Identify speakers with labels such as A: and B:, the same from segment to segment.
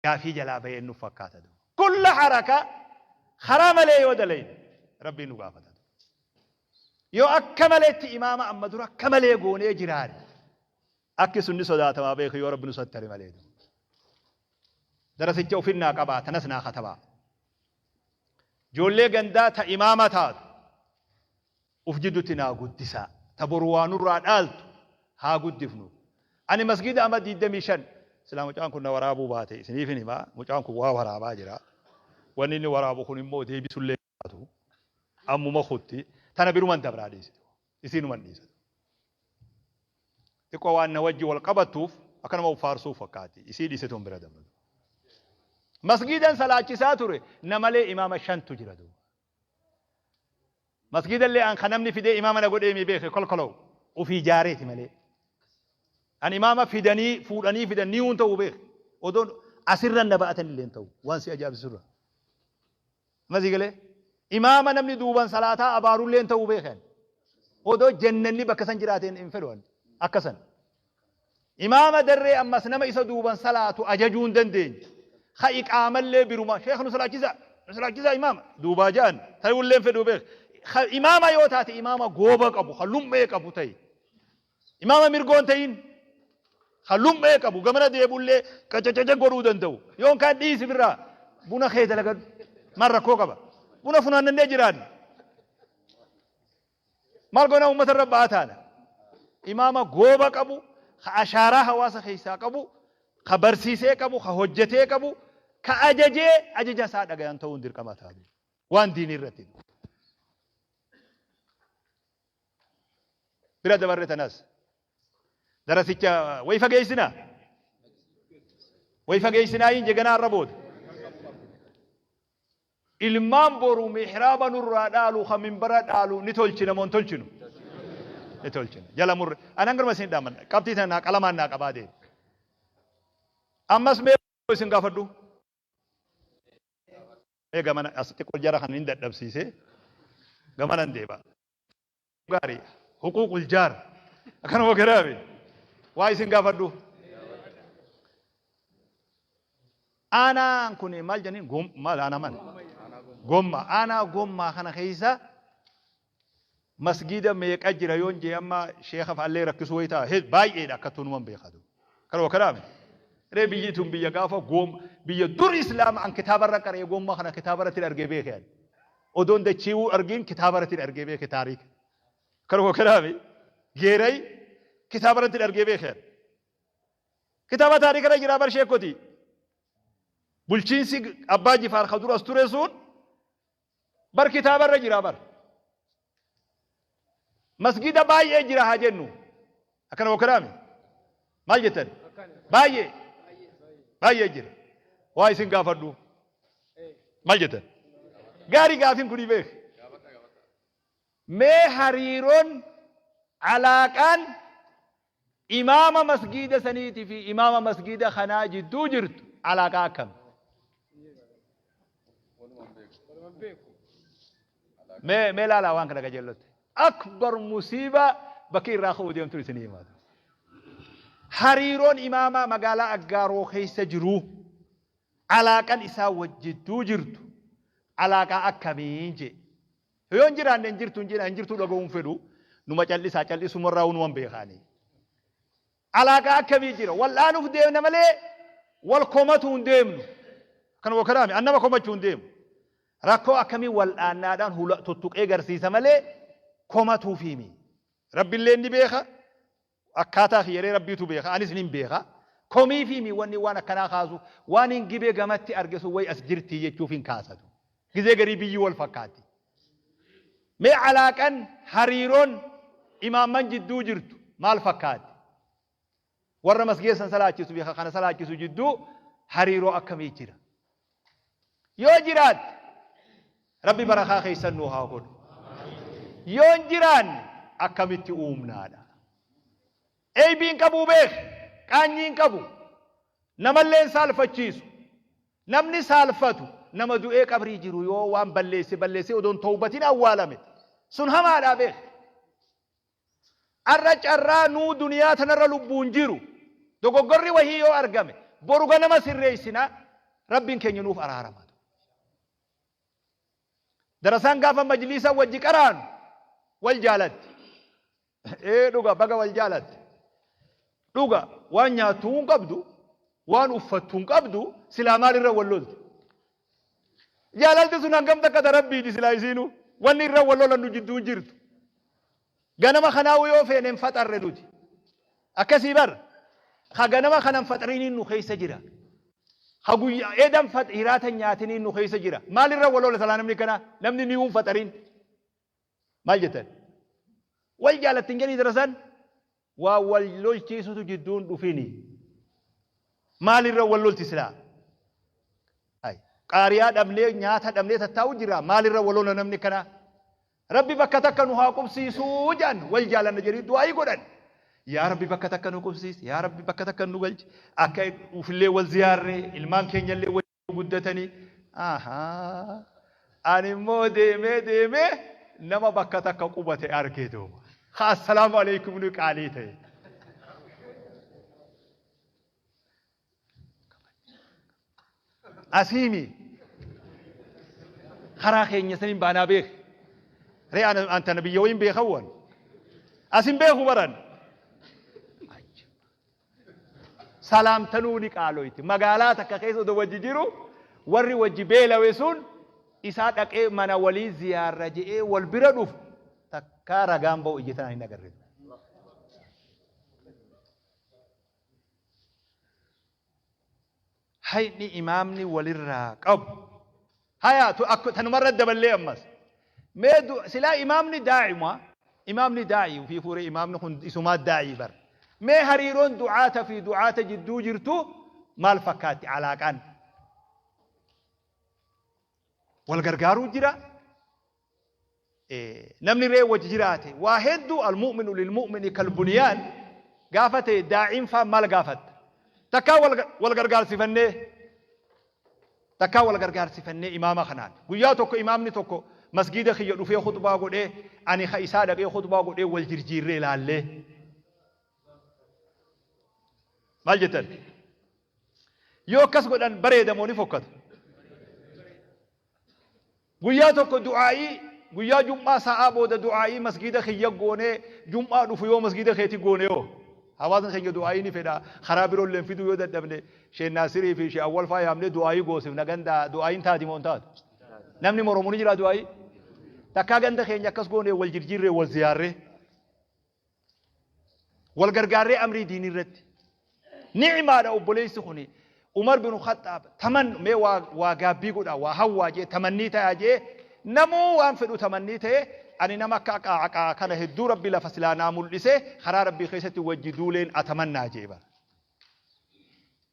A: Gaafii jalaa bayeen nu fakkaata duuba. Kulla harakaa karaa malee yoo dalayne Rabbiin nu gaafata duuba. Yoo akka maleetti imaama amma dura akka malee goonee jiraanne akki sun ni sodaatamaa beeku yoo Rabbi nu sattare malee duuba. Darasicha ofin naa qabaa tanas naa katabaa. Ijoollee gandaa ta imaama taatu uf jiddutti naa guddisaa. Ta boru waa nurraa dhaaltu haa guddifnu. Ani masgiida ama 25 silaa mucaan kun na waraabuu baate isiniifin hima mucaan kun waa waraabaa jira. Wanni inni waraabu kun immoo deebisullee baatu ammuma kutti tana biruman dabraa dhiisitu. Isiinuman dhiisatu. Xiqqoo waan na wajji wal qabattuuf akkanuma uf faarsuuf fakkaatti. Isii dhiisetuun bira dabra. Masgiidan salaachisaa ture na malee imaama shantu jira duuba. Masgiidallee an ka namni fidee imaama na godhee mi beeke kolkolow ufii jaareeti malee. An imaama fidanii fuudhanii fidan ni ta'uu beeke. Odoon asirra na ba'atan illee hin ta'u waan si ajaa'ibsiisurra. Amma sii galee? Imaama namni duuban salaataa abaarullee hin ta'uu beeke ani. Odoo jennanni bakka san jiraateen hin fedhu ani. Akka san. Imaama darree ammas nama isa duuban salaatu ajajuu hin dandeenye. Ka iqaamallee biruma sheekh nu salaachisaa nu salaachisaa imaama duubaa ja'an ta'ullee hin fedhu beek. Ka imaama yoo taate imaama gooba qabu ka lummee qabu ta'i. Imaama mirgoo hin ta'in. Ka lummee qabu gamana deebullee qacacaca godhuu danda'u. Yoon kaan dhiisi birraa buna kee dalagadhu. Maal rakkoo qaba? Buna funaannannee jiraanna. Maal goona uummata irra ba'aa taana. Imaama gooba qabu, ka ashaaraa hawaasa keessaa qabu, ka barsiisee qabu, ka hojjetee qabu, ka ajajee ajaja isaa dhagayan ta'uun dirqama ta'a. Waan diinii irratti. Bira dabarre tanas. Darasicha way fageessinaa? Way fageessinaa hin jeganaa irra booda. Ilmaan boru mihraaba nurraa dhaalu ka minbara dhaalu ni tolchina moo hin tolchinu? Ni tolchina. Jala murre. Anan garuma isin dhaaman. Qabxii tana naa qalamaan naa qabaa deema. Ammas mee isin gaafadhu. Mee gamana as xiqqoo jara kan hin dadhabsiise. Gamanan deema. Gaarii. Huquuqul jaar. Akkanuma garaame. Waa isin gaafadhu. Aanaan kun maal jedhaniin maal aanaa maal? Gomma. Aanaa gommaa kana keessa masgiida meeqa jira yoon jee amma sheekha fa'allee rakkisuu wayii ta'a. Baay'eedha akka tunuman beekatu. Kanuma kanaame. Ree biyyi tun biyya gaafa goom biyya dur islaama an kitaabarra qaree gommaa kana kitaabarratti argee beeke ani. Odoon dachiiwuu argiin kitaabarratti argee beeke taariika. Kanuma kanaame geeray kitaabarratti argee beeke ani. Kitaaba taariika irra jiraa bar sheekoti. Bulchiinsi abbaa jifaar ka duras ture sun bar kitaaba irra jira bar. Masgida baay'ee jira haa jennu. Akkana wakkanaami. Maal jettan? Baay'ee. Baay'ee jira. Waa isin gaafadhu. Maal jettan? Gaarii gaafin kuni beek. Mee hariiroon alaaqaan Imaama masgiida saniitii fi imaama masgiida kanaa jidduu jirtu alaaqaa akkami? Mee mee laalaa waan kana qajeellotti. Akbar musiibaa bakki irraa ka'uu deemtu isinii himaatu. Hariiroon imaamaa magaalaa Aggaaroo keessa jiru alaaqan isaa wajjidduu jirtu alaaqaa akkamiin jee. Yoo hin jiraanne hin jirtu hin jedha hin jirtuu dhaga'uu hin fedhu numa callisaa callisumarraa numan beekaanii. Alaaqaa akkamii jira wal'aanuuf deemna malee wal komatuu hin deemnu. Kan wal kanaami an nama komachuu hin deemu. Rakkoo akkamii wal'aannaadhaan hula tuttuqee garsiisa malee komatuufiimi. Rabbillee ni beeka Akkaataa kiyya ree Rabbiitu beeka anis nin beeka. Komiifii mi wanni waan akkanaa kaasu waan hin gibee gamatti arge sun way as jirtii jechuuf hin kaasatu. Gizee garii biyyi wal fakkaatti. Mee alaaqan hariiroon imaamman jidduu jirtu maal fakkaatti? Warra masgiida san salaachisu fi kana salaachisu jidduu hariiroo akkamii jira? Yoo jiraatte Rabbi barakaa keessan nuu haa godhu. Yoo hin jiraanne akkamitti uumnaadha. Eeybii hin qabuu beeki. Qaanyii hin qabu. Namallee hin saalfachiisu. Namni saalfatu nama du'ee qabrii jiru yoo waan balleesse balleessee odoo hin tawbatin awwaalame sun hamaadhaa beeki. Ar'a carraa nuu duniyaa tanarra lubbuun jiru dogoggorri wahii yoo argame boru ganama sirreessina. Rabbiin keenya nuuf araarama. Darasaan gaafa majliisa wajji qaraanu wal jaalatti. Ee dhuga baga wal jaalatte. Dhuga waan nyaattu hin qabdu, waan uffattu hin qabdu, silaa maalirra wal lolti? Jaalalti sun hangam takka ta Rabbiiti silaa isiinu wanni irra wal lolan nu jidduu hin jirtu. Ganama kanaa'uu yoo feene hin faxarre nuti. Akkasii bar. Ka ganama kana hin faxariniin nu keessa jira. Ka guyyaa edan fax hiraata hin nyaatiniin nu keessa jira. Maalirra wal lola silaa namni kanaa? Namni niyuu hin faxarin. Maal jettan? Wal jaalatti hin jedhii darasan waa wal lolchiisutu jidduun dhufini. Maalirra wal lolti silaa? Ay, qaariyaa dhabnee nyaata dhabnee tattaa'u jira. Maalirra wal lola namni kanaa? Rabbi bakka takka nu haa qubsiisuu jedhan wal jaalanna jedhanii du'aayii godhan. Yaa Rabbi bakka takka nu qubsiisi. Yaa Rabbi bakka takka nu galchi. Akka ufillee wal ziyaarree ilmaan keenyallee wal guddatanii ahaa ani immoo deemee deemee nama bakka takka qubate arge duuba ha assalaamu alaikum nu qaalii ta'e. Asiimi karaa keenya saniin baanaa beek ree an tana biyya wayiin beekawwan asin beeku baran Salaamtanuu ni qaaloyti. Magaalaa takka keessa odoo wajji jiru warri wajji beelawe sun isaa dhaqee mana walii ziyaarra je'ee wal bira dhufu takkaa ragaan ba'u ija tanaan hin agarre. Hayni imaamni walirraa qabu. Haya tu akka tanumarra daballee ammas. Mee du silaa imaamni daa'ima imaamni daa'ii ofii fuuree imaamni kun isumaa daa'ii bar. Mee hariiroon du'aata fi du'aata jidduu jirtu maal fakkaatti alaaqaan? Wal gargaaruu jira. Namni ree wajji jiraate waa hedduu almu'minu lilmu'mini kalbuniyaan gaafa ta'e daa'iin faa maal gaafatta? Takkaa wal gargaarsifannee takkaa wal gargaarsifannee imaama kanaan guyyaa tokko imaamni tokko masgiida kiyya dhufee khutbaa godhee ani ka isaa dhaqee khutbaa godhee wal jirjiirree ilaallee maal jettan? Yoo akkas godhan bareeda moo ni fokkata? Guyyaa tokko du'aa'ii guyyaa jum'aa sa'aa booda du'aa'ii masgiida kiyya goonee jum'aa dhufu yoo masgiida keeti goone hoo? Hawaasni keenya du'aa'ii ni fedha. Karaa biroolleen fiduu yoo dadhabne Sheek Naasirii fi Sheek Awwal faa yaamnee du'aa'ii goosifna ganda du'aa'iin taati moo hin taatu? Namni moromu ni jira du'aa'ii? Takkaa ganda keenya akkas goonee wal jirjiirree wal ziyaarree. Wal gargaarree amrii diinii irratti. Ni'maadha obboleessi kuni. Umar bin Khaxxaab taman mee waa waa gaabbii godha waa hawwaa jee tamannii ta'a jee namuu waan fedhu tamannii ta'e ani nama akka aqaa kana hedduu rabbi lafa silaa naa mul'ise karaa rabbii keessatti wajji duuleen atamannaa jee bara.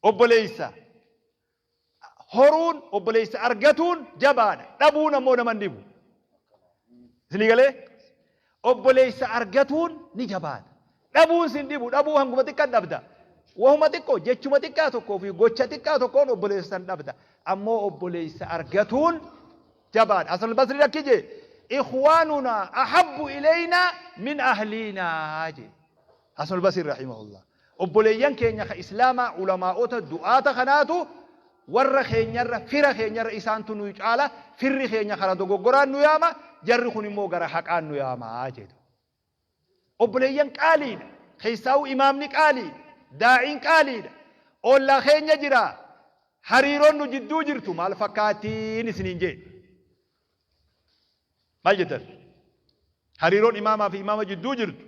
A: Obboleessa horuun obboleessa argatuun jabaadha. Dhabuun ammoo nama hin dhibu. Isinii galee? Obboleessa argatuun ni jabaata. Dhabuun sin dhibu. Dhabuu hanguma xiqqaan dhabda. Wahuma xiqqoo jechuma xiqqaa tokkoo fi gocha xiqqaa tokkoon obboleessa san dhabda. Ammoo obboleessa argatuun jabaadha. Hasan al-Basri akki jee ikhwaanunaa ahabbu ilaynaa min ahliinaa jee. Hasan al-Basri rahimahullah. Obboleeyyan keenya ka Islaamaa ulamaa'ota du'aata kanaatu warra keenyarra fira keenyarra isaantu nuyi caala firri keenya kara dogoggoraan nu yaama jarri kun immoo gara haqaan nu yaama jedhu. Obboleeyyan qaaliidha. Keessaa'uu imaamni qaaliidha. Daa'iin qaaliidha. Oollaa keenya jira. Hariiroon nu jidduu jirtu maal fakkaattiin isiniin jee. Maal jettan? Hariiroon imaamaa fi imaama jidduu jirtu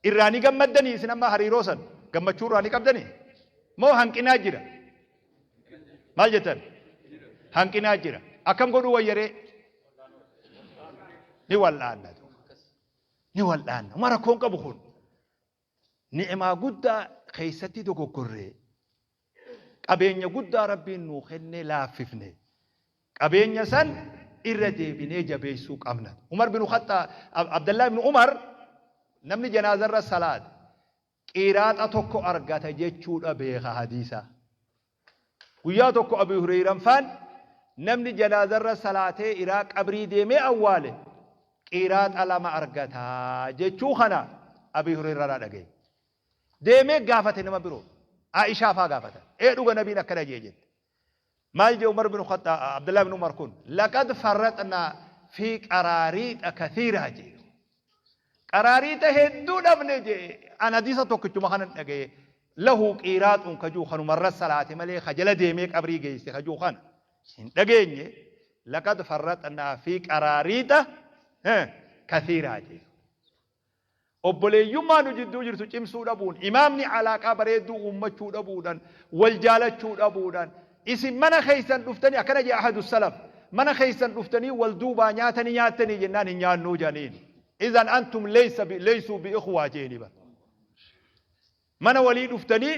A: irraa ni gammaddanii isin amma hariiroo san gammachuu irraa ni qabdanii? Moo hanqinaa jira? Maal jettan? Hanqinaa jira. Akkam godhuu wayyaree? Ni wal'aanna. Ni wal'aanna. Uma rakkoon qabu kun. Ni'maa guddaa keessatti dogoggorree. Qabeenya guddaa Rabbiin nuu kenne laaffifne. Qabeenya san irra deebinee jabeessuu qabna. Umar bin Khaxxaab, Abdallah ibn Umar namni janaazarra salaate qiraaxa tokko argata jechuudha beeka hadiisa. Guyyaa tokko Abu Hureyran faan namni janaazarra salaatee iraa qabrii deemee awwaale qiraaxa lama argata jechuu kana Abu Hureyraraa dhagaye. Deemee gaafate nama biroo. Aishaa faa gaafatan. Ee dhuga nabiin akkana jee jette. Maal jee Umar bin Khaxxaab Abdullah bin Umar kun laqad farraxnaa fi qaraariixa kathiiraa jee. Qaraariixa hedduu dhabne jee an hadiisa tokkichuma kanan dhagaye lahu qiiraaxuun ka juu kanumarra salaate malee ka jala deemee qabrii geesse ka juu kana hin dhageenye laqad farraxnaa fi qaraariixa kathiiraa jee. Obboleeyyummaa nu jidduu jirtu cimsuu dhabuun, imaamni alaaqaa bareedduu uummachuu dhabuudhan, wal jaalachuu dhabuudhan, isin mana keessan dhuftanii, akkana jee ahadu salaf, mana keessan dhuftanii wal duubaa nyaata ni nyaattanii jennaan hin nyaannuu jedhaniin. Izan antum laysa bi laysuu bi ikhwaa jeeni bar. Mana walii dhuftanii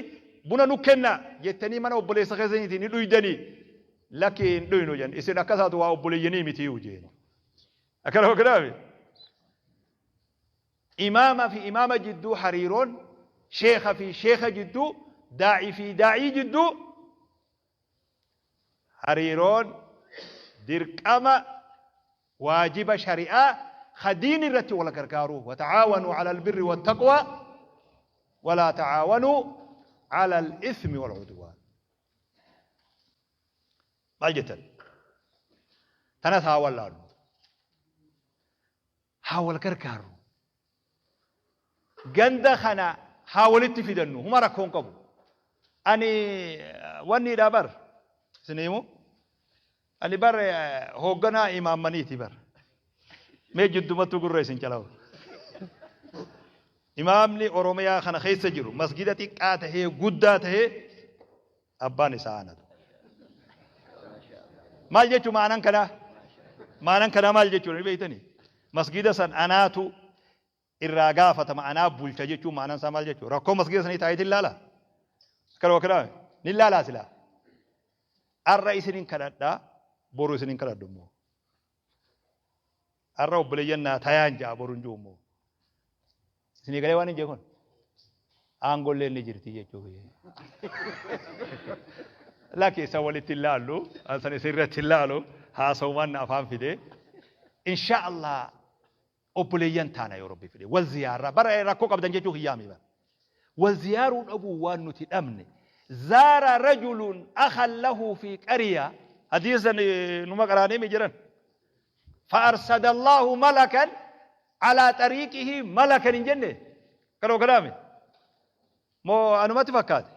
A: buna nu kennaa jettanii mana obboleessa keessaniitii ni dhuydanii lakkii hin dhuynu jedhan isin akkasaatu waa obboleeyyanii mitiiyu jeeni. Akkana akkanaami. Imaama fi imaama jidduu hariiroon, sheekha fi sheekha jidduu, daa'ii fi daa'ii jidduu hariiroon dirqama waajiba shari'aa ka diin irratti wal gargaaruu wata'aawanuu ala albirri wattaqwaa walaa ta'aawanuu ala al-ithmi wal udwaan. Maal jettan? Tanas haa wallaallu. Haa wal gargaarru. Ganda kana haa walitti fidannu. Huma rakkoon qabu. Ani wanniidha bar. Isin himu. Ani bar hoogganaa imaammaniiti bar. Mee jiddumattuu gurra isin calawa. Imaamni Oromiyaa kana keessa jiru masgida xiqqaa tahee guddaa tahee abbaan isaa anatu. Maal jechuu ma'anan kanaa? Ma'anan kanaa maal jechuudha ni beektanii? Masgiida san anaatu irraa gaafatama anaa bulcha jechuun ma'anan isaa maal jechuudha? Rakkoo masgiida sanii taa'eetiin laala? Akkana akkana ni laalaa silaa? Arra isinin kadhadhaa boru isinin kadhadhu immoo. Arra obboleeyyan naa tayaan ja'a boru hin jiru immoo. Isinii galee waan hin jee kun. Aangolleen ni jirti jechuu kiyya. Lakki isa walitti hin laallu, san isin irratti hin laalu, haasawumaan na afaan fide. Insha Allah obboleeyyan taana yoo Rabbi fide. Wal ziyaarraa bara rakkoo qabdan jechuu kiyyaami bara. Wal ziyaaruu dhabuu waan nuti dhabne. Zaara rajulun akhan lahu fi qariya. Hadiisa san numa qaraanee mi jiran. Fa'arsada Allahu malakan alaa xariiqihi malakan hin jenne. Kanoo kanaami. Moo anumatti fakkaate?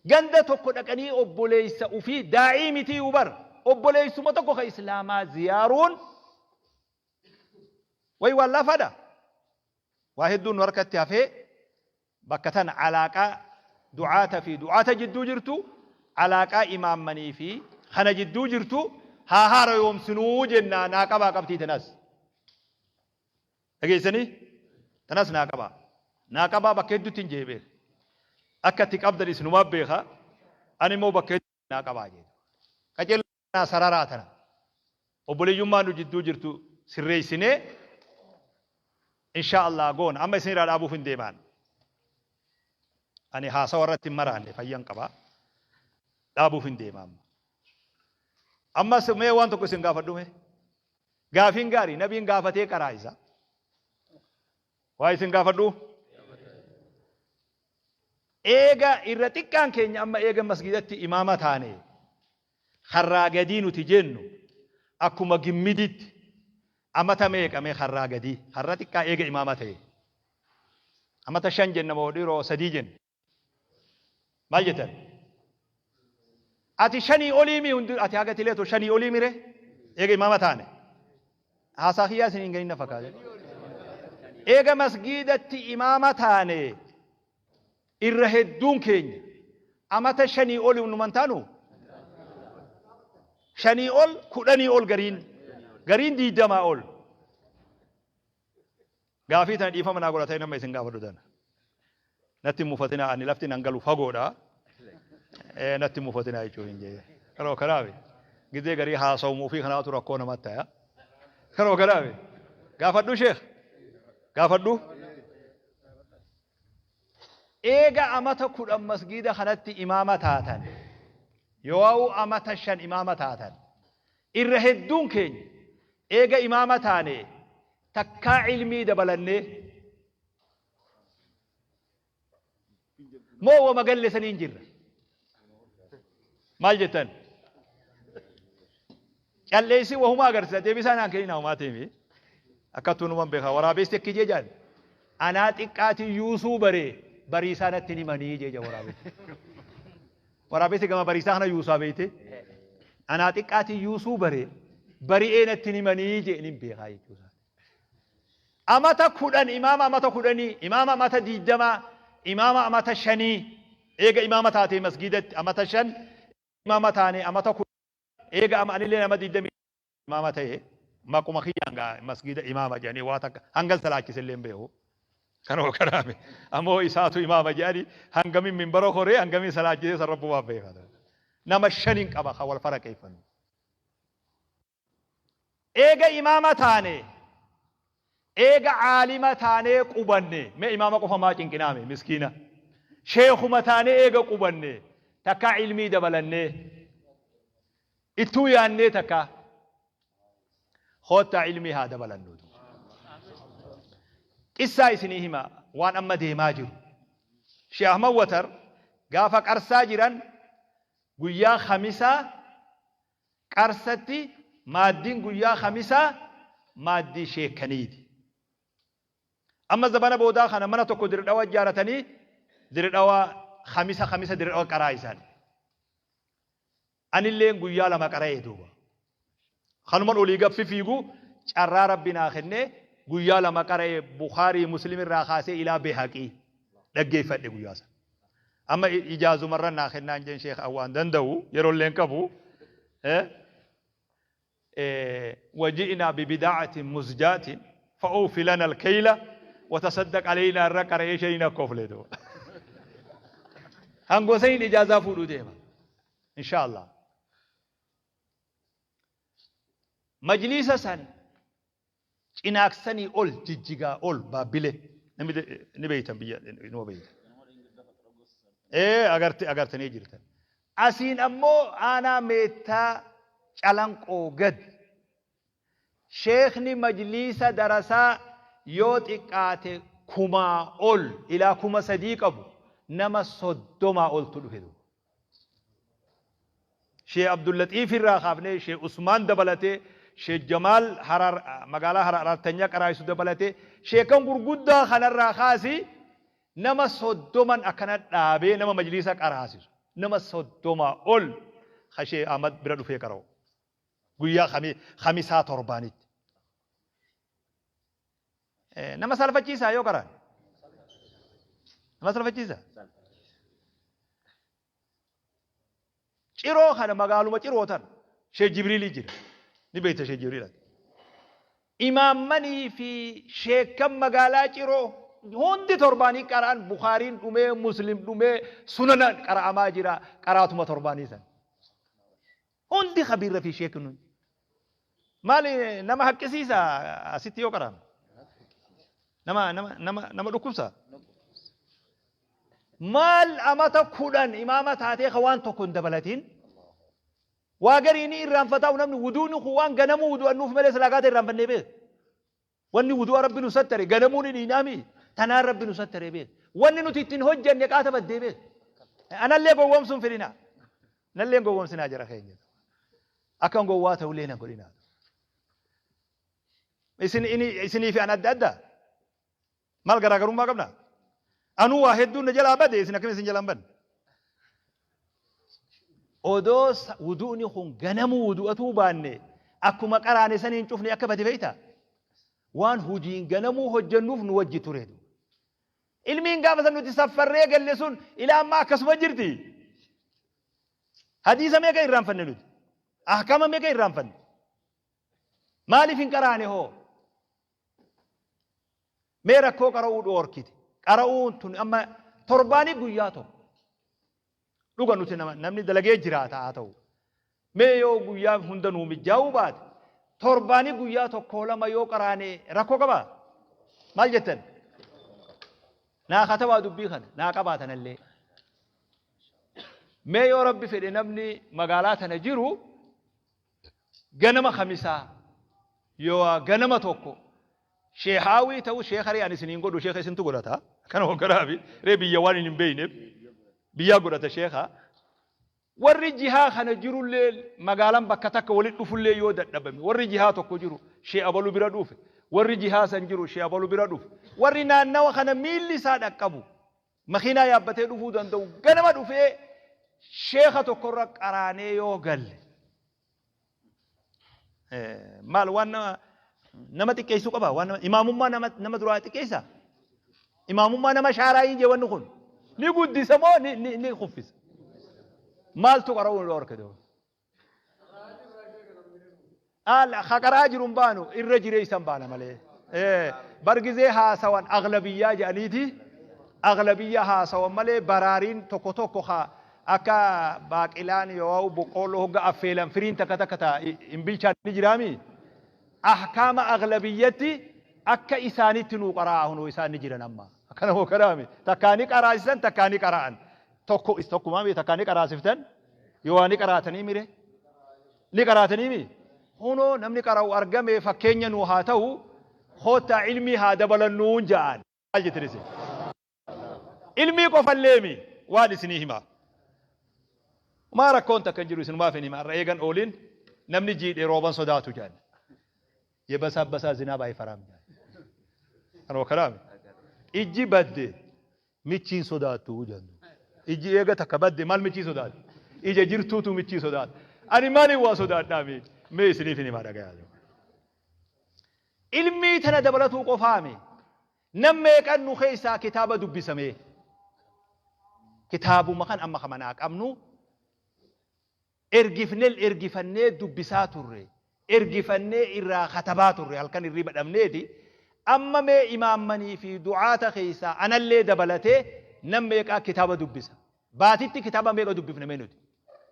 A: Ganda tokko dhaqanii obboleessa ufii daa'ii mitii bar obboleessuma tokko ka islaamaa ziyaaruun Way waan laafaadha. Waa hedduun nu harkatti hafee bakka tana alaaqaa du'aata fi du'aata jidduu jirtu, alaaqaa imaammanii fi kana jidduu jirtu haa haarayoomsinuu jennaa naa qabaa qabxii tanas. Dhageessanii? Tanas naa qabaa. Naa qabaa bakka hedduutti hin jee beeka. Akka itti qabdan isinumaa beeka. Ani immoo bakka hedduutti naa qabaa jee. Qajeelaa sararaa tana. Obboleeyyummaa nu jidduu jirtu sirreessinee inshaa Allah goona. Amma isin irraa dhaabuuf hin deemaan. Ani haasawa irratti hin maraanne fayyan qaba. Dhaabuuf hin deema amma. Ammas mee waan tokko isin gaafadhu mee. Gaafiin gaarii nabiin gaafatee qaraa isa. Waa isin gaafadhu. Eega irra xiqqaan keenya amma eega masgidatti imaama taane karraa gadii nuti jennu akkuma gimmiditti amata meeqa mee karraa gadii karra xiqqaa eega imaama ta'e amata 5 jenna moo dhiiroo 3 jenna maal jettan ati shanii olii mi hundi ati haga tileeto shanii olii mire eega imaama taane haasaa kiyyaa isin hin gahin na fakkaate eega masgiidatti imaama taane Irra hedduun keenya amata shanii oli numan taanu? Shanii ol, kudhanii ol gariin. Gariin diiddamaa ol. Gaafii tana dhiifama naa godha ta'e nama isin gaafadhu tana. Natti hin mufatinaa ani lafti nan galu fagoodha. Natti hin mufatinaa jechuun hin jee. Yeroo kanaafi gizee garii haasawumuu fi kanaatu rakkoo namatti ta'a. Yeroo kanaafi gaafadhu sheekh gaafadhu. Eega amata 10 masgiida kanatti imaama taatan, yooawuu amata 5 imaama taatan, irra hedduun keenya eega imaama taanee takkaa ilmii dabalannee moo wama galle saniin jirra? Maal jettan? Calleessi wahuma agarsiisa deebisaa naan kenninaa homaa teemi. Akkattuu numan beeka waraabessi akki jee jaan. Anaa xiqqaatiin yuusuu baree bariisaa natti hin himanii jee jaa waraabessi. Waraabessi gama bariisaa kana yuusaa beeyte. Anaa xiqqaatiin yuusuu baree bari'ee natti hin himanii jee nin beekaa jechuusaa. Amata 10 imaama amata kudhanii, imaama amata 20, imaama amata shanii, eega imaama taatee masgiidatti amata 5, imaama taane amata 10, eega ama anillee nama 20 imaama ta'e, maquma kiyyaan gaa masgiida imaama jedhanii waa takka hangan salaachise illee hin beeku. Kanuma kanaame. Ammoo isaatu imaama jedhanii hangamin minbara koree hangamin salaachisee san rabbumaaf beeka. Nama shaniin qaba kan wal faraqeeffannu. Eega imaama taane, eega aalima taanee qubanne, mee imaama qofa maa cinqinaa mee miskiina. Sheekhuma taanee eega qubanne, takkaa ilmii dabalannee, ittuu yaannee takkaa. Koottaa ilmii haa dabalannu. Qissaa isinii hima waan amma deemaa jiru. Sheekh Ahmad Watar gaafa qarsaa jiran guyyaa Khamisaa Qarsatti maaddiin guyyaa Khamisaa maaddii sheekkaniiti. Amma zabana boodaa kana mana tokko Dirdhawa ijaaratanii Dirdhawa Khamisa Khamisa Dirdhawa qaraa isaan. Anilleen guyyaa lama qara'e duuba. Kanuman olii gad fifiigu carraa Rabbi naa kennee guyyaa lama qara'e Bukhaarii Muslim irraa kaasee ilaa Behaqii dhaggeeffadhe guyyaa sana. Amma ijaazumarra naa kennaan jeen sheekh an waan danda'u yerollee hin qabu. Waji'naa bibidaacatin muzjaatin fa'uufi lana alkeyla watasaddaq aleynaa irra qara'ee shaniin akka oflee duuba. Hangoo saniin ijaazaa fuudhuu deema. Insha Allah. Majliisa san Cinaaksanii ol Jijjigaa ol Baabbile namni ni beeytan biyya numa beeytan. Ee agarte agartanii jirtan. Asiin ammoo aanaa Meettaa Calanqoo gad sheekhni majliisa darasaa yoo xiqqaate kumaa ol ilaa 3000 qabu nama 30 oltu dhufe duuba. Sheeh Abdullaxiif irraa kaafnee Sheeh Usmaan dabalatee Sheeh Jamaal Harar magaalaa Harar Araattanyaa qaraayisu dabalatee sheekan gurguddaa kanarraa kaasi nama soddoman akkana dhaabee nama majliisa qaraasisu nama 30 ol ka Sheeh Ahmad bira dhufee qara'u guyyaa khamisaa torbaanitti. Nama salfachiisaa yoo qaraan? Nama salfachiisa? Ciroo kana magaaluma ciroo tan Sheekh Jibriilii jira. Ni beekta Sheekh Jibriil ati. Imaammanii fi sheekkan magaalaa ciroo hundi torbaanii qara'an Bukaariin dhumee Muslim dhumee sunana qara'amaa jira qaraatuma torbaanii san. Hundi kabiirra fi sheekni hundi. Maali nama haqqisiisa asitti yoo qara'ame? Nama nama nama nama dhukkubsa? Maal amata 10 imaama taatee ka waan tokko hin dabalatin? Waa garii ni irraanfataa namni wuduuni kun waan ganamuu wudu'annuuf malee silaa gaata irraanfannee beeka. Wanni wudu'a Rabbi nu sattare ganamuu ni dhiinaami tanaan Rabbi nu sattare beek. Wanni nuti ittiin hojjanne qaata baddee beek. Anallee gowwoomsuun fedhinaa. Nallee hin gowwoomsinaa jara keenya. Akkan gowwaa ta'ullee na godhinaa. Isin isinii fi an adda adda. Maal garaagarummaa qabna? Anuu waa hedduun na jalaa bade isin akkamiin isin jalaa hin badne? Odoo wudu'ni kun ganamuu wudu'atuu baanne akkuma qaraane saniin cufne akka bade beektaa? Waan hujiin ganamuu hojjennuuf nu wajji ture. Ilmiin gaafa san nuti saffarree galle sun ilaa ammaa akkasuma jirti. Hadiisa meeqa irraanfanne nuti? Ahkaama meeqa irraanfanne? Maaliif hin qaraane hoo? Mee rakkoo qara'uu dhoorkite. Qara'uun tun amma torbaanii guyyaa tokko. Dhuga nuti nama namni dalagee jiraata haa ta'u. Mee yoo guyyaa hunda nuu mijjaa'uu baate torbaanii guyyaa tokkoo lama yoo qaraane rakkoo qabaa? Maal jettan? Naa katabaa dubbii kana naa qabaatanallee. Mee yoo rabbi fedhe namni magaalaa tana jiru ganama khamisaa yoo ganama tokko sheehaawii ta'u sheeka ree ani isiniin godhu sheeka isintu godhata kana hogganaafi ree biyya waan hin beeyneef biyyaa godhata sheeka Warri jihaa kana jirullee magaalaan bakka takka walitti dhufullee yoo dadhabame, warri jihaa tokko jiru shee abalu bira dhufe, warri jihaa san jiru shee abalu bira dhufe, warri naannawa kana miilli isaa dhaqqabu makiinaa yaabbatee dhufuu danda'u ganama dhufee sheekha tokkorra qaraanee yoo galle, maal waan nama xiqqeessuu qaba? Waan imaamummaa nama duraa xiqqeessa? Imaamummaa nama shaaraa hin jee? Wanni kun ni guddisa moo ni kuffisa? Maaltu qara'uu nu dhorke? Ka qaraa jiru hin baanu, irra jireessan baana malee. Bargizee haasawan aglabiyyaa jedhaniiti, aglabiyyaa haasawan malee, baraariin tokko tokko ka akka baaqilaan yoo boqqoolloo hogga affeelan firiin takka takka ta hin bilchaan ni jiraami. Ahkaama aglabiyyatti akka isaanitti nuu qara'aa, hunoo isaan ni jiran amma. Akkana moo kanaami? Takkaa ni qaraasisan, takkaa ni qara'an. Tokko tokkumaa mi takkaa ni qaraasiftan yoo waa ni qaraatanii mire? Ni qaraatanii mi? Hunoo namni qara'u argame, fakkeenya nuu haa ta'u, koottaa ilmii haa dabalannuun ja'an. Maal jettan isin? Ilmii qofalleemi, waan isinii himaa. Maa rakkoon takka hin jiru, isinumaaf hin hima. Har'a eegan oolin namni jiidhe rooban sodaatu jedhan. Yebasaabbasaa zinaab ayfaraam jedhan. Kanuma kanaami. Ijji badde michiin sodaattu jedhan. Ijji eega takka badde maal michii sodaatti? Ija jirtuutu michii sodaata. Ani maaliin waa sodaadhaa mee? Mee isiniif hin himaa, dhagayaa. Ilmii tana dabalatuu qofaami. Nam meeqan nu keessaa kitaaba dubbisa mee? Kitaabuma kan amma kamanaa qabnu ergifnel ergifannee dubbisaa turre, ergifannee irraa katabaa turre, halkan hirriba dhabneeti. Amma mee imaammanii fi du'aata keessaa anallee dabalatee nam meeqaa kitaaba dubbisa? Baatitti kitaaba meeqa dubbifna mee nuti?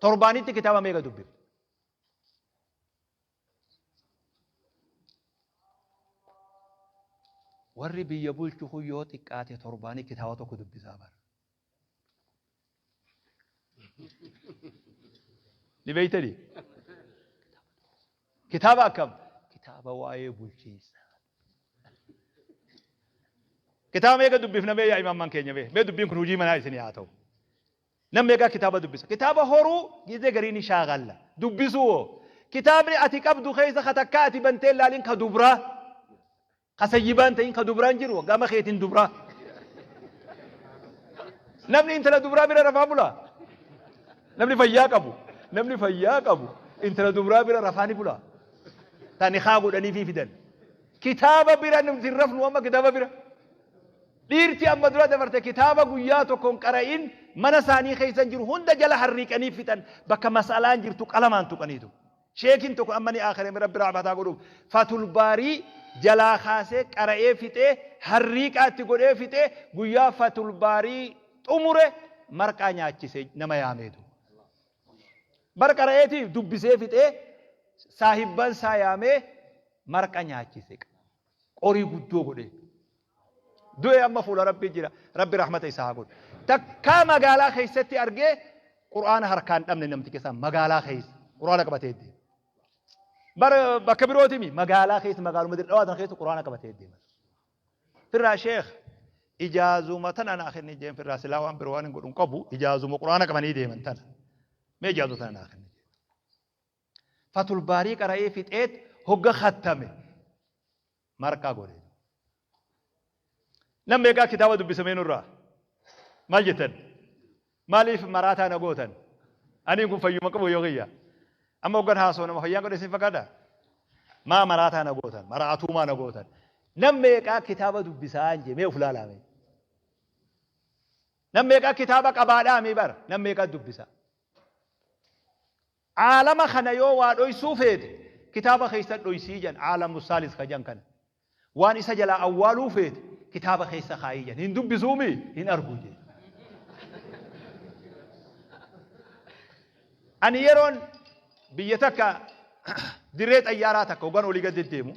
A: Torbaanitti kitaaba meeqa dubbifna? Warri biyya bulchu kun yoo xiqqaate torbaanii kitaaba tokko dubbisaa bara. Ni beeytanii? Kitaaba akkam? Kitaaba waa'ee bulchiinsa. Kitaaba meeqa dubbifna mee yaa imaamman keenya mee? Mee dubbiin kun hojii manaa isinii haa ta'u. Nam meeqaa kitaaba dubbisa? Kitaaba horuu gizee garii ni shaagalla. Dubbisuu hoo? Kitaabni ati qabdu keessa ka takkaa ati bantee laalin ka dubraa. Ka sayyibaan ta'in ka dubraan jiru gama keetiin dubraa. Namni intala dubraa bira rafaa bula. Namni fayyaa qabu. Namni fayyaa qabu intala dubraa bira rafaa ni bula. Tani haa godhanii fi fidan. Kitaaba bira nuti hin rafnu amma kitaaba bira. Dhiirti amma dura dabarte kitaaba guyyaa tokko hin qara'in mana isaanii keessa jiru hunda jala harriiqanii fixan, bakka mas'alaan jirtu qalamaan tuqaniitu. Sheekin tokko amma ni aakhirame, Rabbi rahmataa godhuuf, Fatul Baarii jalaa kaasee qara'ee fixee, harriiqaa itti godhee fixee, guyyaa Fatul Baarii xumure marqaa nyaachise nama yaameetu. Bar qara'eeti dubbisee fixee, saahibban isaa yaamee marqa nyaachise. Qorii guddoo godhee. Du'e, amma fuula Rabbii jira. Rabbi rahmata isaa haa godhu. Takkaa magaalaa keessatti argee Qur'aana harkaan dhabne namticha isaa, magaalaa keessa Qur'aana qabatee deema. Bara bakka birootimi, magaalaa keessa, magaaluma Dirre Dhawaa tana keessa Qur'aana qabatee deema. Firraa sheekh ijaazuma tana naa kenni jeen, firraa silaa waan biroo waan hin godhu hin qabu, ijaazuma Qur'aana qabanii deeman tana. Mee ijaazuma tana naa kenni jeen. Fatul Baarii qara'ee fixeet hogga khattame marqaa godhe. Nam meeqaa kitaaba dubbisamee nurraa? Maal jettan? Maaliif maraataa na gootan? Aniin kun fayyuma qabu yoo kiyya. Amma hoggan haasoo nama fayyaan godhe isin fakkaata? Maa maraataa na gootan? Maraatuumaa na gootan? Nam meeqaa kitaaba dubbisaa hin jee, mee uf laalaa mee? Nam meeqaa kitaaba qabaadhaa mee bara? Nam meeqaa dubbisa? Aalama kana yoo waa dhoysuu feete kitaaba keessa dhoysii jedhan, aalamu saalis ka jedhan kana. Waan isa jalaa awwaaluu feete kitaaba keessa kaayii jedhan. Hin dubbisuumi hin argu jedhe. Ani yeroon biyya takka dirree xayyaaraa takka hoggan olii gad deddeemu,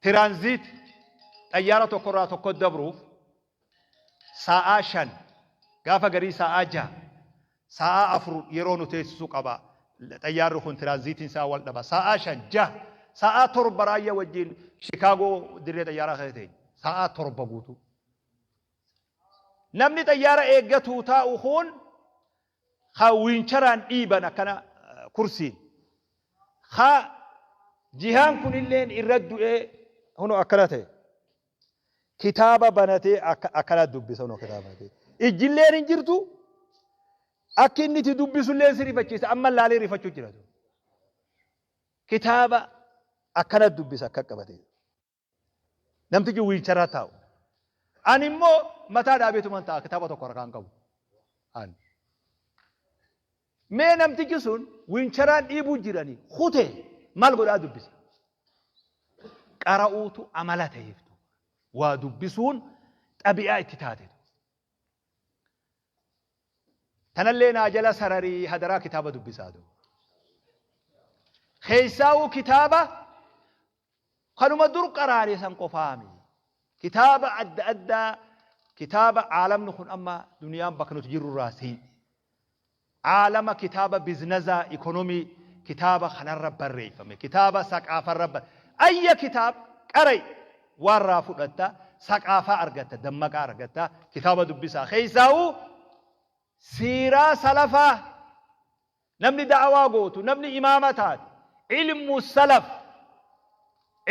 A: tiraanziit xayyaara tokkorraa tokko dabruuf saa'aa 5, gaafa garii saa'aa 6, saa'aa 4 yeroo nu teessisu qaba. Xayyaarri kun tiraanziitiin isaa wal dhaba. Saa'aa 5, 6, saa'aa 7 raayyaa wajjin Shikaagoo dirree xayyaaraa keessa teenya. Saa'aa 7 guutuu. Namni xayyaara eeggatu taa'u kun ka wiincharaan dhiiban akkana kursiin ka jihaan kunilleen irra du'ee hunoo akkana ta'e kitaaba banatee akkana dubbisa hunoo kitaaba banatee ijjilleen hin jirtu akki inni itti dubbisulleen si rifachiisa amma laalee rifachuu jira kitaaba akkana dubbisa akka qabatee Namtichi wiilcharaa taa'u. Ani immoo mataa dhaabeetuman taa'a kitaaba tokko harkaan qabu. Ani. Mee namtichi sun wiilcharaan dhiibuu jiranii kutee maal godhaa dubbisa? Qara'uutu amala ta'eef. Waa dubbisuun xabi'aa itti taate. Tanallee naa jala sararii hadaraa kitaaba dubbisaa duuba. Keessaawuu kitaaba Kanuma dur qaraane san qofaami. Kitaaba adda addaa kitaaba aalamni kun amma duniyaan bakka nuti jirru irraa seente. Aalama kitaaba biznazaa ikonomii kitaaba kanarra barreeffame kitaaba saqaafarra bar ayya kitaab qara'i waarraa fudhatta saqaafaa argatta dammaqaa argatta kitaaba dubbisaa keessaa'u Siiraa salafaa namni da'awaa gootu, namni imaama taate, ilmu salaf,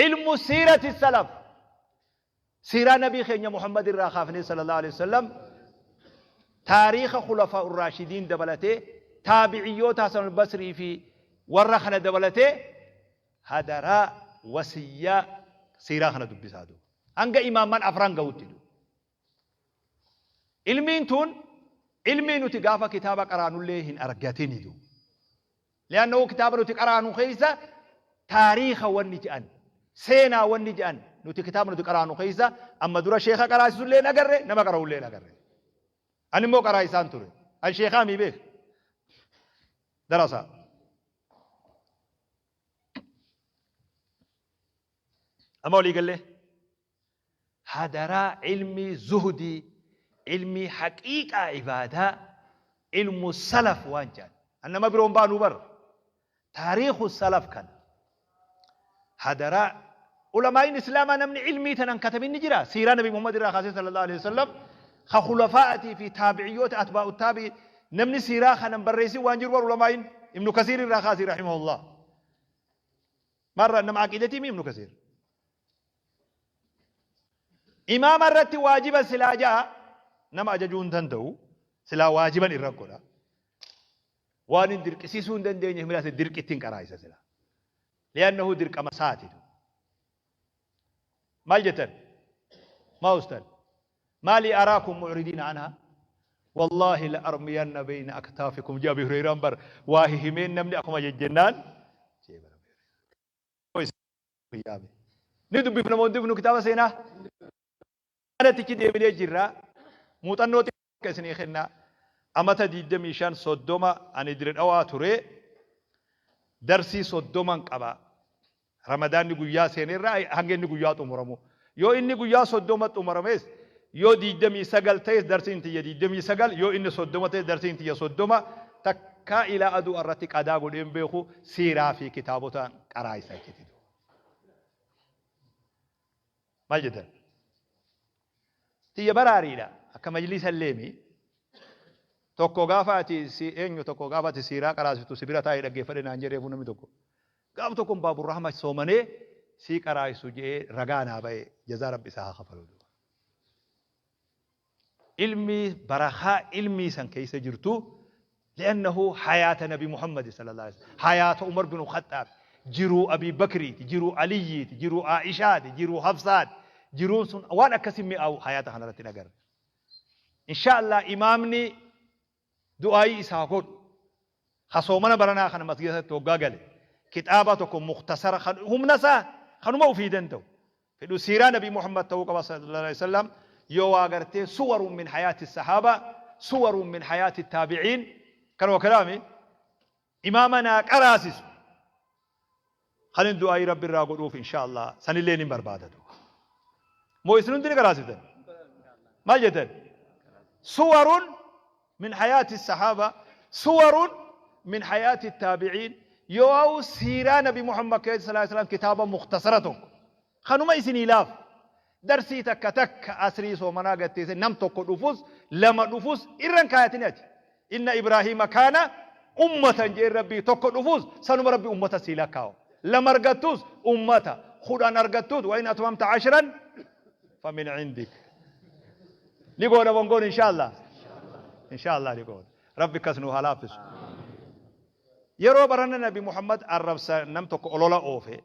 A: ilmu siirati salaf, siiraa nabii keenya Muhammad irraa kaafnee sallallahu alaihi wasallam taariikha khulafaa urraashidiin dabalatee taabiciyyoota Hasan al-Basrii fi warra kana dabalatee hadaraa wasiyyaa siiraa kana dubbisaa duuba. Hanga imaamman afran gahutti duuba. Ilmiin tun ilmii nuti gaafa kitaaba qaraanullee hin argatini du. Li'annahu kitaaba nuti qaraanu keessa taariika wanni jedhan seenaa wanni jedhan nuti kitaaba nuti qaraanu keessa amma dura sheeka qaraasisullee hin agarre nama qara'ullee hin agarre. Ani immoo qaraa isaan ture. An sheekaa mii beek. Darasaa. Amma walii gallee. Hadaraa ilmii zuhdii, ilmii haqiiqaa ibaadaa, ilmu salaf waan jedhan. An nama biroo hin baanuu bar. Taariikhu salaf kana. Hadaraa ulamaa'iin islaamaa namni ilmii tanan katabin ni jira. Siiraa Nabi Muhammad irraa kaasee sallallahu alaihi wasallam ka khulafaa'atii fi taabiciyyoota atbaa'u taabi'i namni siiraa kanan barreessin waan jiru bar ulamaa'iin Ibnu Kasiir irraa kaasii rahimahullah. Marra nama aqiidatii mi Ibnu Kasiir? Imaama irratti waajiba silaa ja'a nama ajajuu hin danda'u silaa waajiban irra godha. Waan hin dirqisiisuu hin dandeenye himilaase dirqitti hin qaraayisa silaa. Li'annahu dirqama saati. Maal jettan? Maa ustan? Maalii araakum mucridiina anhaa? Wallaahi la armiyanna beeyna aktaafikum jee Abi Hurayraan bar waa hihimeen namni akkuma jejjennaan jee bara. Yaame. Ni dubbifna moo hin dubbifnu kitaaba seenaa? Kanatti deebinee jirra. Muuxannoo xiqqoo isinii kenna. Amata 25 30 ani dire dhawaa ture. Darsii 30n qaba. Ramadaanni guyyaa seenerraa hanga inni guyyaa xumuramu. Yoo inni guyyaa 30 xumurames yoo 29 ta'es darsiin tiyya 29 yoo inni 30 ta'es darsiin tiyya 30 takkaa ilaa aduu irratti qadaa godheen beeku siiraa fi kitaabota qaraayisa jechuudha. Maal jettan? Tiyya baraariidha. Akka majlisa illee Tokko gaafa ati si eenyu tokko gaafa ati siiraa qaraasistu si bira taa'ee dhaggeeffadhe naan jedhee namni tokko. Gaaf tokko Baaburrahma soomanee sii qaraayisu jedhee ragaa naa ba'e jazaa rabbi isaa haa kafalu. Ilmii barakaa ilmii san keessa jirtu li'annahu hayaata nabi Muhammad sallallahu alaihi wasallam hayaata Umar bin Khaxxaab jiruu Abi Bakriiti jiruu Aliyyiiti jiruu Aishaati jiruu Hafsaati jiruun sun waan akkasii mi'aawu hayaata kanarratti hin agarre. Insha Allah imaamni du'aayii isaa godhu ka soomana baranaa kana masgiidatti hoggaa gale kitaaba tokko muktasara kan humna isaa kanuma ufii danda'u fedhu siiraa nabi Muhammad ta'uu qaba sallallahu alaihi wasallam yoo waa gartee suwarun min hayaati sahaaba suwarun min hayaati taabiciin kanuma kalaami imaama naa qaraasisu kanin du'aayii rabbi irraa godhuuf insha Allah sanillee ni barbaadatu moo isin hundi ni qaraasiftan maal jettan suwarun min hayaati sahaaba suwarun min hayaati taabiciin yoo siiraa nabi Muhammad keessa sallallahu alaihi wasallam kitaaba muktasara tokko Kanuma isinii laafu. Darsii takka takka asrii soomanaa gad teessee nam tokko dhufus lama dhufus irra hin kaayatini ati. Inna Ibraahiima kaana ummatan jeen Rabbii tokko dhufuus sanuma Rabbi ummata sii lakkaawa. Lama argattuus ummata, 10 argattuus wa in atmamta ashran famin indik. Ni goona moo hin goonu inshaa Allah? Inshaa Allah ni goona. Rabbi akkas nuu haa laaffisu. Yeroo barana Nabi Muhammad arrabsa nam tokko olola oofe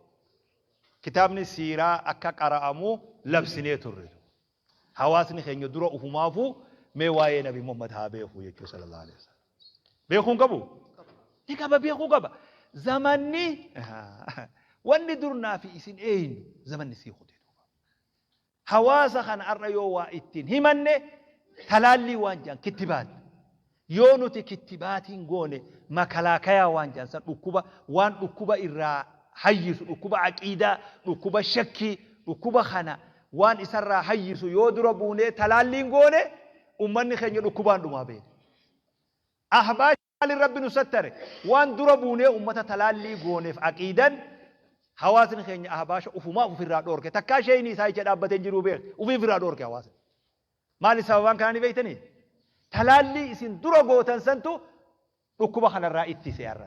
A: kitaabni siiraa akka qara'amu labsinee turre. Hawaasni keenya dura ufumaafuu mee waa'ee Nabi Muhammad haa beeku jechuu sallallahu alaihi wasallam. Beekuu hin qabu? Ni qaba beekuu qaba. Zamanni wanni dur naa fi isin eeynu zamanni sii kute duuba. Hawaasa kana har'a yoo waa ittiin himanne talaallii waan jedhan kittibaat. Yoo nuti kittibaatiin goone makalaakayaa waan jedhan san dhukkuba waan dhukkuba irraa hayyisu dhukkuba aqiidaa dhukkuba shakkii dhukkuba kana waan isarraa hayyisu yoo dura buunee talaalliin goone ummanni keenya dhukkubaan dhumaa beeka. Ahbaash maalin Rabbi nu sattare waan dura buunee ummata talaallii gooneef aqiidan hawaasni keenya ahbaasha ufumaaf ufirraa dhoorke takkaa sheeyni isaa jecha dhaabbatee hin jiruu beek ufii ufirraa dhoorke hawaasni. Maali sababaan kanaa ni beektanii? Talaallii isin dura gootan santu dhukkuba kanarraa ittise har'a.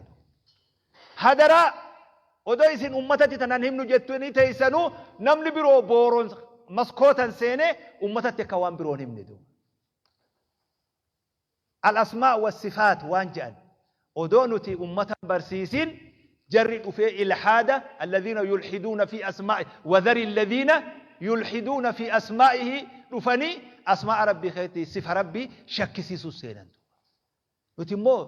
A: Hadaraa odoo isin ummatatti tanan himnu jettanii teessanuu namni biroo booron maskootan seenee ummatatti akka waan biroo hin himne duuba. Al-asmaa wa sifaat waan jedhan odoo nuti ummata hin barsiisin jarri dhufee ilhaada alladhiina yulhiduuna fi asmaa'i wadhari alladhiina yulhiduuna fi asmaa'ihi dhufanii asmaa'a rabbii keessatti sifa rabbii shakkisiisuu seenan duuba. Nuti immoo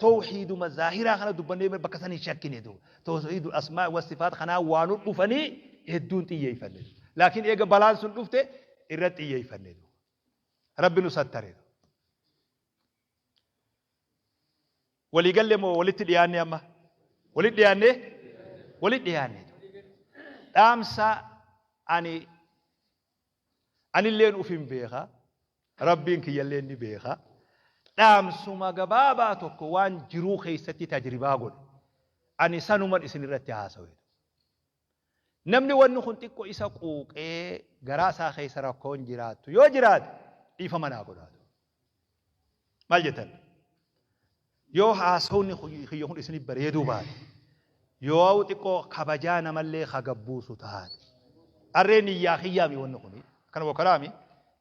A: tawhiiduma zaahiraa kana dubbannee bakka san hin shakkine duuba. Tawhiidul asmaa'i wa sifaat kanaa waanu dhufanii hedduun xiyyeeffanne. Laakiin eega balaan sun dhufte irratti xiyyeeffanne duuba. Rabbi nu sattare. Walii galle moo walitti dhiyaanne amma? Walitti dhiyaanne? Walitti dhiyaanne. Dhaamsa ani anilleen uf hin beeka. Rabbiin kiyyalleen ni beeka. Dhaamsuma gabaabaa tokko waan jiruu keessatti tajribaa godhe. Ani sanuman isin irratti haasawe. Namni wanni kun xiqqo isa quuqee garaa isaa keessa rakkoon jiraattu yoo jiraate dhiifama naa godhaatu. Maal jettan? Yoo haasawni kiyya kun isinif bareeduu baate, yoo xiqqoo kabajaa namallee ka gabbuusu taate. Arree niyyaa kiyyaami wanni kuni. Akkana bokkaraami.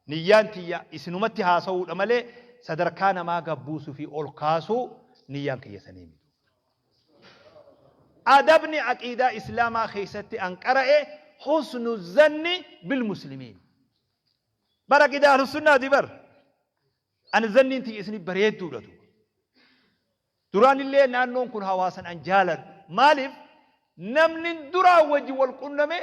A: Niyyaan tiyya isinumatti haasawuudha malee sadarkaa namaa gabbuusuu fi ol kaasuu niyyaan kiyya sanii miti. Adabni aqiidaa Islaamaa keessatti an qara'e husnu zanni bil muslimiin. Bar aqiidaa ahlussunnaati bar. Ani zanniin tiyya isinif bareedduudha duuba. Duraan illee naannoon kun hawaasan an jaaladhu. Maaliif namni duraan wajji wal qunname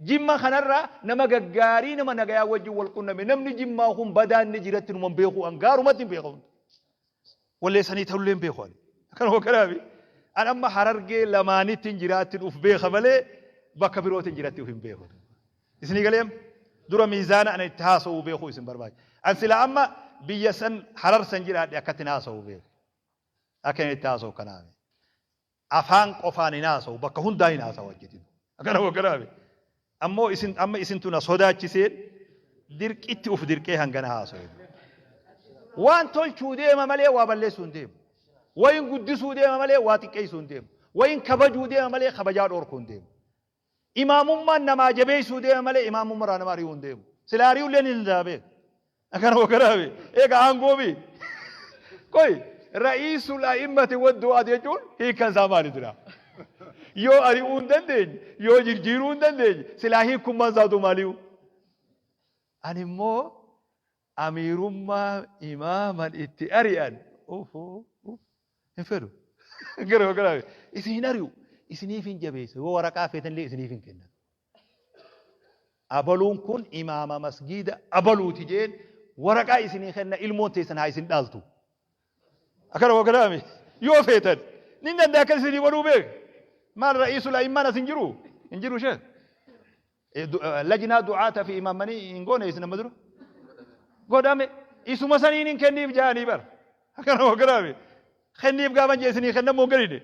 A: jimma kanarraa nama gaggaarii nama nagayaa wajji wal qunname namni jimmaa kun badaan ni jiratti numan beeku an gaarumatti hin beeku. Wallee sanii ta'ullee hin beeku ani. Akkanuma kanaafi an amma harargee lamaanitti hin jiraattin uf beeka malee bakka birootti hin jiratti uf hin beeku. Isinii galee amma? Dura miizaana ana itti haasa'uu beekuu isin barbaachisa. An sila amma biyya san harar san jiraadhe akkatti hin haasa'u beeku. Akka inni itti haasa'u kanaafi. Afaan qofaan hin haasa'u bakka hundaa hin haasa'u achitti. Akkanuma kanaafi. Ammoo isin amma isintu na sodaachiseen dirqitti uf dirqee hangana haasa'e. Waan tolchuu deema malee waa balleessuu hin deemu. Wayin guddisuu deema malee waa xiqqeessuu hin deemu. Wayin kabajuu deema malee kabajaa dhorkuu hin deemu. Imaamummaan namaa jabeessuu deema malee imaamummarraa nama ari'uu hin deemu. Sila ari'uullee ni danda'a beek. Akkana wakkanaami. Eega aangoo mi? Qoy ra'iisul a'immati waddu'aat jechuun hiikkan isaa maali jira? Yoo ari'uu hin dandeenye, yoo jirjiiruu hin dandeenye, silaa hiikkummaan isaatu maaliyu? Ani immoo amiirummaa imaaman itti ari'an ufuu hin fedhu. Gara wakkanaami. Isin hin ari'u. Isiniif hin jabeessa. Yoo waraqaa feetanillee isiniif hin kennan. Abaluun kun imaama masgiida abaluuti jeen waraqaa isinii kenna ilmoon teessan haa isin dhaaltu. Akkana wakkanaami. Yoo feetan. Nin danda'a akkas isinii godhuu beek. Maal ra'iisul a'immaan as hin jiru? Hin jiru sheek. Lajnaa du'aata fi imaammanii hin goone isin amma dura. Godhame. Isuma saniin hin kenniif jaanii bar. Akkana wakkanaami. Kenniif gaafan jee isinii kennamoo hin kennine.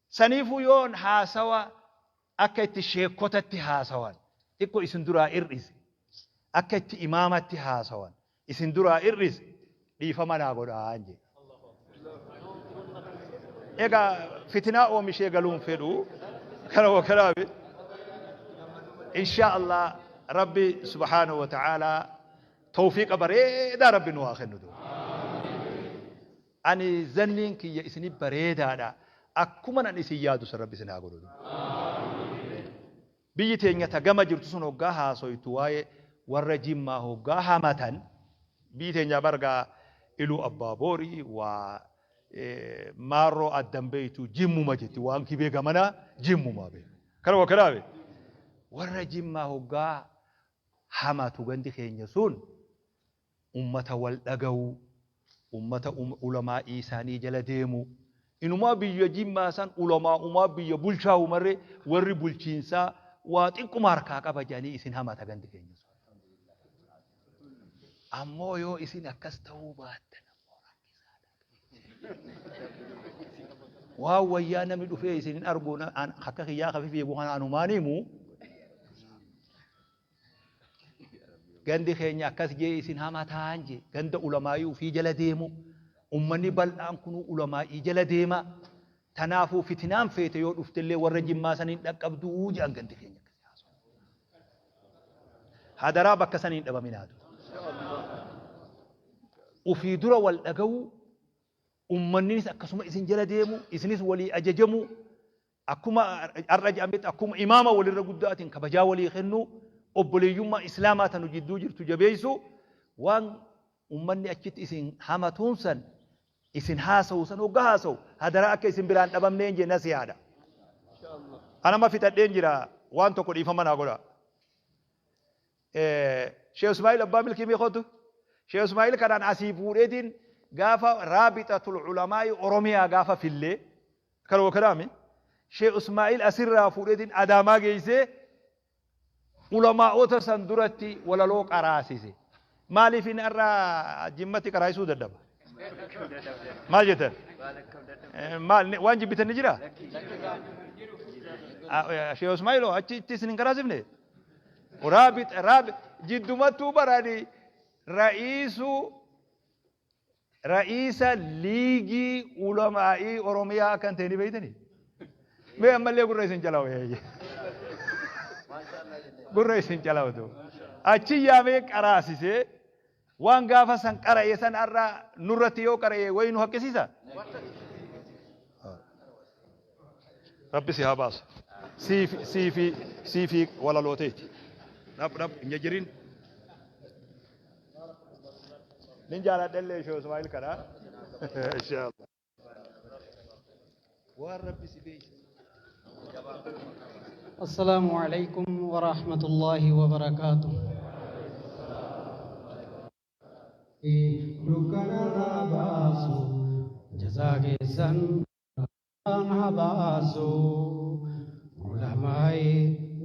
A: Saniifuu yoon haasawa akka itti sheekkotatti haasawan xiqqo isin duraa ir'ise, akka itti imaamatti haasawan isin duraa ir'ise dhiifama naa godhaan jedhe. Egaa fitinaa oomishee galuun fedhu kana wakanaafi insha Allah Rabbi subhaanahu wa ta'ala tawfiiqa bareedaa Rabbi nu haa kennu. Ani zanniin kiyya isini bareedaadha. Akkuma nan isin yaadu san Rabbi isin haa godhu. Biyyi teenya ta gama jirtu sun hoggaa haasoytu waa'ee warra Jimmaa hoggaa hamatan, biyyi teenya bargaa Iluu Abbaa Boorii waa maarroo addan beeytu Jimmuma jetti, waan kibee gamanaa Jimmumaa beeku. Kana wakkanaa beeku. Warra Jimmaa hoggaa hamatu gandi keenya sun ummata wal dhaga'u, ummata ulamaa'ii isaanii jala deemu. Inumaa biyya Jimmaa san ulamaa'umaa biyya bulchaahu marree warri bulchiinsaa waa xiqquma harkaa qaba jedhanii isin hamata gandi keenya sun. Ammoo yoo isin akkas ta'uu baattan ammoo rakkisaadha. Waan wayyaa namni dhufee isin hin argu akka kiyyaa kafi fiigu kana anumaan himu. Gandi keenya akkas jee isin hamataan jee, ganda ulamaa'ii ufii jala deemu, ummanni bal'aan kunuu ulamaa'ii jala deema, tanaafuu fitinaan feete yoo dhuftellee warra Jimmaa saniin dhaqqabduu jedhan gandi keenya akkasi haasawu. Hadaraa bakka saniin dhabaminaatu. Ufii dura wal dhaga'uu, ummanninis akkasuma isin jala deemu, isinis walii ajajamuu, Akkuma har'a jedhametti akkuma imaama walirra guddaatiin kabajaa walii kennuu, obboleeyyummaa Islaamaa tanu jidduu jirtu jabeessuu, waan ummanni achitti isin hamatuun san isin haasawu san hogga haasawu hadaraa akka isin biraan dhabamneen jee nasihaadha. Anama fixadheen jira, waan tokko dhiifama naa godha. Sheekh Ismaa'il Abbaa Milkii mee kootu. Sheekh Ismaa'il kanaan asii fuudheetiin gaafa Raabixatul Ulamaa'i Oromiyaa gaafa fillee kanuma kanaami Sheekh Ismaa'il asirraa fuudheetiin Adaamaa geessee ulamaa'ota san duratti walaloo qaraasise. Maaliif inni har'a Jimmatti qaraasisuu dadhaba? Maal jettan? Maal waan jibbitan ni jira? Sheekh Ismaa'il achi itti isin hin qaraasifne? Raabix raab jiddumattuu barani ra'iisuu ra'iisa liigii ulamaa'ii Oromiyaa akka hin ta'e ni beektanii? Mee ammallee gurra isin calawu. Gurra isin calawtu. Achi yaamee qaraasisee waan gaafa san qara'e san har'a nurratti yoo qara'e wayi nu haqqisiisa? Rabbi si haa baasu. Siifi siifi siifi walalooteeti. Dhab dhab hin jajjirin. Nin jaaladhellee ishee Ismaa'il kana. Inshallah. Waan Rabbi si beeksise.
B: Assalaamu alaikum wa rahmatullahi wa barakaatuh. Dukkanarraa baasu, jazaa keessan haa baasu, ulamaa'i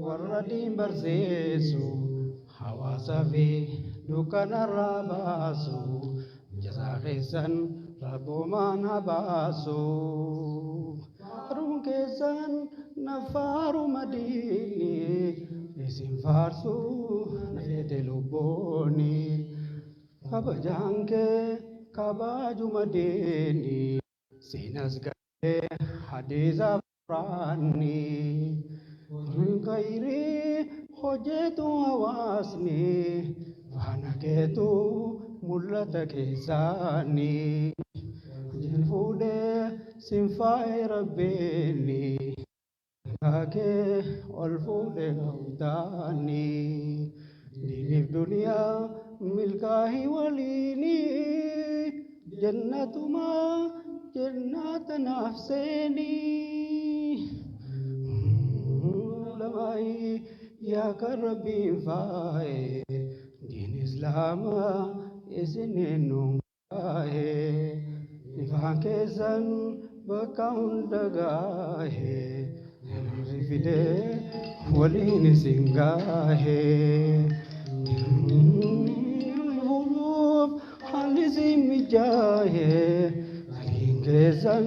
B: warra diin barsiisu, hawaasa fi dukkanarraa baasu, jazaa keessan Rabbumaan haa baasu. Faaruun keessan na faaruma diinni isin faarsu na feete lubbuuni, kabajaan kee kabajuma diinni siinas gahee hadiisa quraanni khayrii hojjetu hawaasni faana keetu mul'ata keessaani jin fuudhee sin faaye rabbiini kee ol fuudhe hawtaani diiniif duniyaa milkaahii waliini jannatumaa jannata naaf seeni. Ulamaa'ii yaa kan rabbiin faaye diin islaamaa isiniin nuun gaahe, ifaan keessan bakka hunda gaahe, namni fidee waliin isin gaahe. Fuudhuuf haalli isin mijaahe, galiin keessan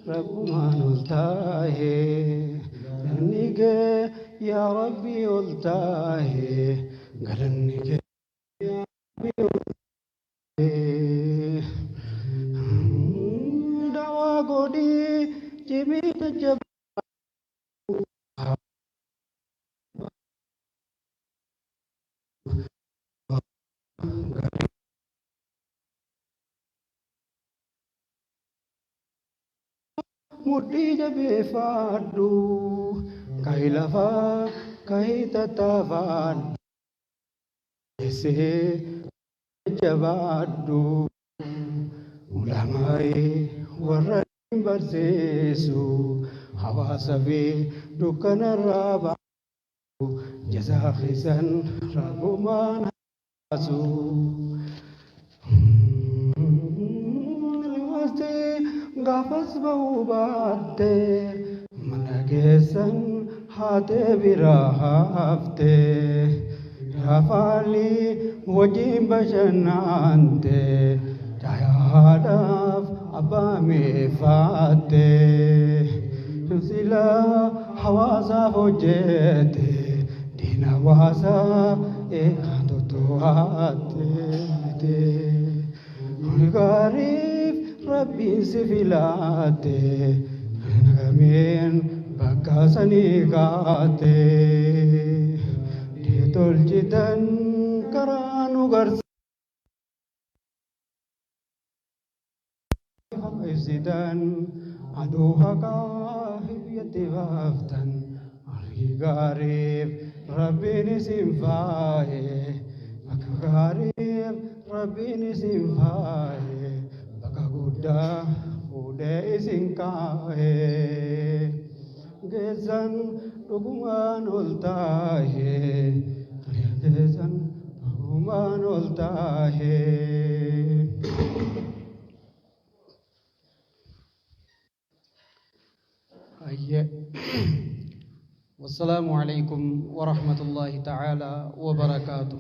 B: rabbumaan ol taahe, galanni kee yaa rabbi ol taahe, galanni kee yaa rabbi ol taahe. Dawaa godhii Cimii jajjaba. Mudhii jabeeffadhu, ka'i lafaa ka'i tattaafadhu, keessee jabaadhu. Ulamaa'ii warra barsiisu, hawaasa fi dukkanarraa baasu, jazaa keessan rabbumaan haasu. Gaafas ba'uu baatte, mana keessan haatee biraa hafte, yaafaalii wajjin bashannante, haadhaaf abbaa miiffatte, silaa hawaasaaf hojjete, diina hawaasaa eegaa tottoo'atte. Gaariif rabbiin si filaate, nagameen bakka sanii kaate, tolchitan karaa nu garsiisa. Ibsitan aduu haqaa biyyatti baaftan, argi gaariif rabbiin isin faaye, bakka gaariif rabbiin isin faaye, bakka guddaa fuudhee isin kaa'e. Geessan dhugumaan ol taahe, geessan dhugumaan ol taahe. Ayyee. والسلام عليكم ورحمة الله تعالى وبركاته.